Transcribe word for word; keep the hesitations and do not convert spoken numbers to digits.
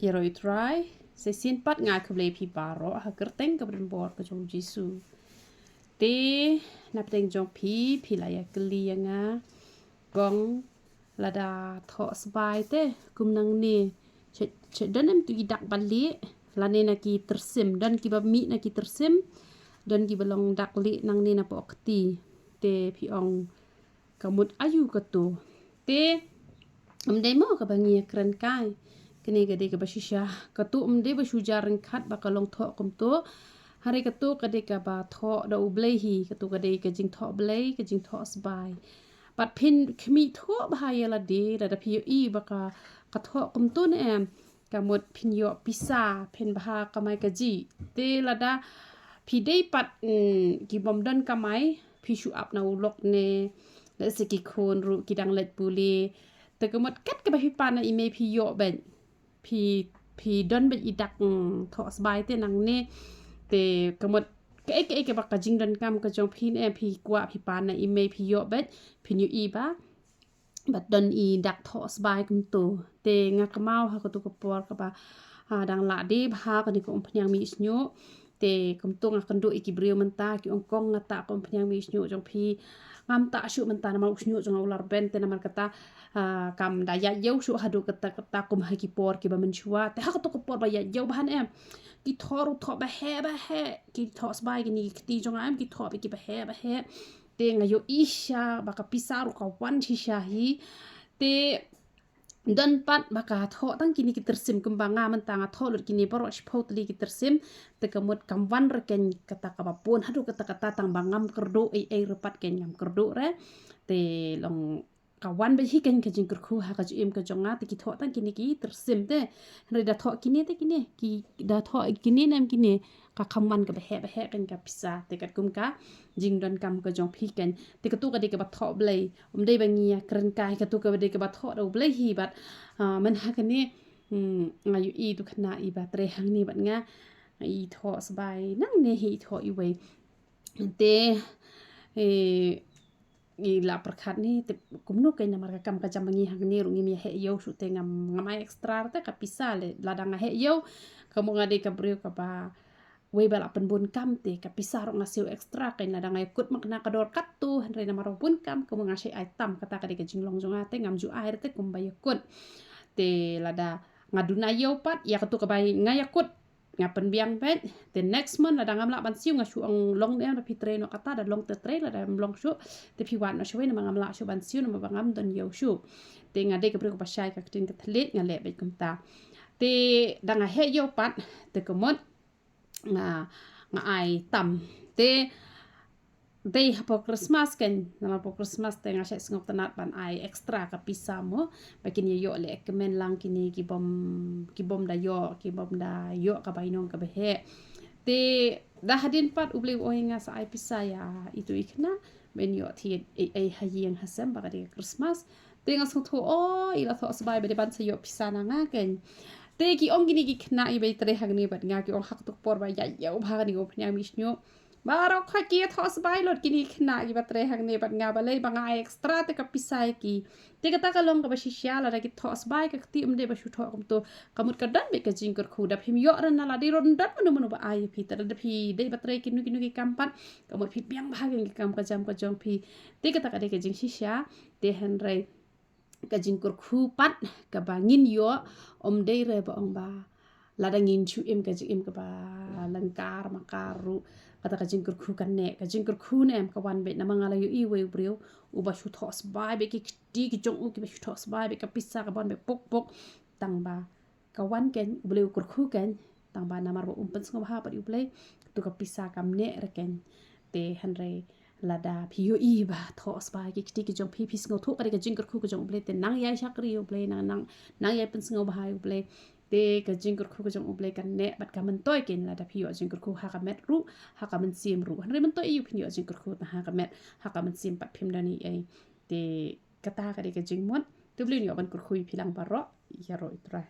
Ïaroh ïa u Trai. Sa shisien pat nga ai khublei ïa phi baroh ha ka kyrteng kaba donbor ka jong u Jisu. Te na pdeng jong phi, phi la ïa kylli ïa nga, kong, lada thoh sbai te kum nangne, sha, sha don em tu i dak ba lieh, lane na ki tyrsim, don kiba mih na ki tyrsim, don kiba long dak lieh nangne napoh kti. Te phi ong, ka mut aïu kato? Te ym dei mo kaba ngi ïa kren kai. Kane ka dei kaba shisha. Kato ym dei ba shu jia ryngkat ba ka long thoh kumto. Hynrei kato ka dei kaba thoh da u Blei hi, kato ka dei ka jingthoh Blei, ka jingthoh sbai. Bad phin khmih thoh bha ïa lade, lada phi ïohi ba ka, ka thoh kumto ne em, ka mut phin ïoh pisa, phin bha kamai kajih. Te lada phi dei pat, mm, ki bym don kamai, phi shu ap na u lok ne, lehse ki khun ruh ki dang leit pule. Te ka mut kat kaba phi pan na i mei phi ïoh beit. Phi, phi don beit i dak, mm, thoh sbai te nangne. Te ka mut kaei kaei kaba ka jingdonkam ka jong phi ne, phi kwah phi pan na i mei phi ïoh beit, phin ïohi ba, bad don i dak thoh sbai kumto. Te nga kynmaw ha kato ka por kaba, ah, dang lah dei bha kane ka umphniang mih shñiuh. Te kumto nga kynduh ïa ki briew mynta, ki ong, kong, nga tah ka umphniang mih shñiuh jong phi. Ngam tah shuh mynta namar u shñiuh jong nga u la rben, te namar kata, ah, kam da ïaid ïew shuh haduh katta katta kum ha ki por kiba mynshuwa. Te ha kato ka por ba ïaid ïew bha ne em, ki thoh ruh thoh ba heh ba heh, ki thoh sbai kine ki kti jong nga em, ki thoh ba ki ba heh ba heh. Te nga ïohi shisha ba ka pisa ruh ka wan shisha hi. Te don pat ba ka thoh tang kine ki tyrsim, kumba nga mynta nga thoh lut kine baroh shiphew tylli ki tyrsim. Te ka mut kam wan rkeiñ kata kaba bun haduh katta katta, tang ba ngam kyrduh ei ei ruh pat, keiñ ngam kyrduh re. Te long ka wan beit hi keiñ ka jingkyrkhu ha ka jingim ka jong nga, te ki thoh tang kine ki tyrsim te. Hynrei da thoh kine te kine, ki da thoh kine ne em kine, ka kham wan kaba heh ba heh keiñ ka pisa. Te katkum ka jingdonkam ka jong phi keiñ. Te kato ka dei kaba thoh Blei. Ym dei ba ngi ïa kren kai, kato ka dei kaba thoh da u Blei hi bad, ah, man ha kane, mm, nga ïohi tu khynnah iba trei hangne bad nga, i thoh sbai nangne hi, i thoh iwei. Te, eh, i la pyrkhat ne, te kumno keiñ namar ka kam ka jam ba ngi hangne ruh ngim ïa heh ïew shuh, te ngam, ngam ai extra te ka pisa le, lada nga heh ïew, ka mut nga dei ka briew kaba wei ba la pynbun kam, te ka pisa ruh nga siew extra keiñ, lada nga ïakut ma kane ka dor katto, hynrei namar ba bun kam, ka mut nga shait ai tam, kata ka dei ka jinglong jong nga, te ngam ju ai re te kumba ïakut. Te lada nga duna ïew pat, ïa kato kaba nga ïakut nga pynbiang beit. Te next month lada ngam lah ban siew, nga shu ong, long ne em, da phi trei noh kata, da long te trei, lada ym long shuh te phi wad noh shawei, namar ngam lah shuh ban siew namar ba ngam don ïew shuh. Te nga dei ka briew kaba shai ka ktien ka thylliej, nga leh beit kumta. Te da nga heh ïew pat, te ka mut nga, nga ai tam. Te dei hapoh Christmas keiñ, namar hapoh Christmas te nga shait sngewtynnat ban ai extra ka pisa mo, ba kin ïa ïoh leh kmen lang kine ki bym, ki bym da ïoh, ki bym da ïoh ka bainong kaba heh. Te da hadien pat U Blei u ong ïa nga sa ai pisa ïa itu i khynnah, ban ïoh thied ei ei ha ïing ha sem ba ka dei ka Christmas. Te nga sngewthuh, o, i la thoh sbai ba dei ban sa ïoh pisa na nga keiñ. Te ki ong kine ki khynnah iba trei hangne bad nga, ki ong ha kato ka por ba ïaid ïew bha kane ka umphniang mih shñiuh, baroh khoit ki ïa thoh sbai lut kine ki khynnah kiba trei hangne bad nga, balei ba nga ai extra te ka pisa ïa ki. Te kata ka long kaba shisha, lada ki thoh sbai ka kti, ym dei ba shu thoh kumto. Ka mut ka don beit ka jingkyrkhu, da phim ïoh re na lade ruh, ym don mano mano ba ai ïa phi, te lada phi dei ba trei kino kino ki kam pat, ka mut phi biang bha keiñ ki kam ka jam ka jong phi. Te kata ka dei ka jingshisha. Te hynrei ka jingkyrkhu pat kaba ngin ïoh, ym dei re ba ong ba lada ngin shu im ka jingim kaba lyngkar makar ruh, kata ka jingkyrkhu kan neh. Ka jingkyrkhu ne em, ka wan beit namar nga la ïohi wei u briew uba shu thoh sbai beit ki kti ki jong u, kiba shu thoh sbai beit ka pisa, ka wan beit puk puk. Tang ba ka wan keiñ, U Blei u kyrkhu keiñ, tang ba namar ba um pynsngewbha pat ïa U Blei, to ka pisa kam neh re keiñ. Te hynrei lada phi ïohi ba thoh sbai ki kti ki jong phi, phi sngewthuh ka dei ka jingkyrkhu ka jong U Blei, te nang ïai shakri ïa U Blei, nang, nang, nang ïai pynsngewbha ïa U Blei. Te ka jingkyrkhu ka jong U Blei kan neh bad ka myntoi keiñ, lada phi ïoh jingkyrkhu ha ka met ruh, ha ka mynsiem ruh. Hynrei myntoi ïa u phin ïoh jingkyrkhu tang ha ka met, ha ka mynsiem pat phim don ei ei. Te kata ka dei ka jingmut. Te U Blei un ïoh ban kyrkhu ïa phi lang baroh. Ïaroh ïa U Trai.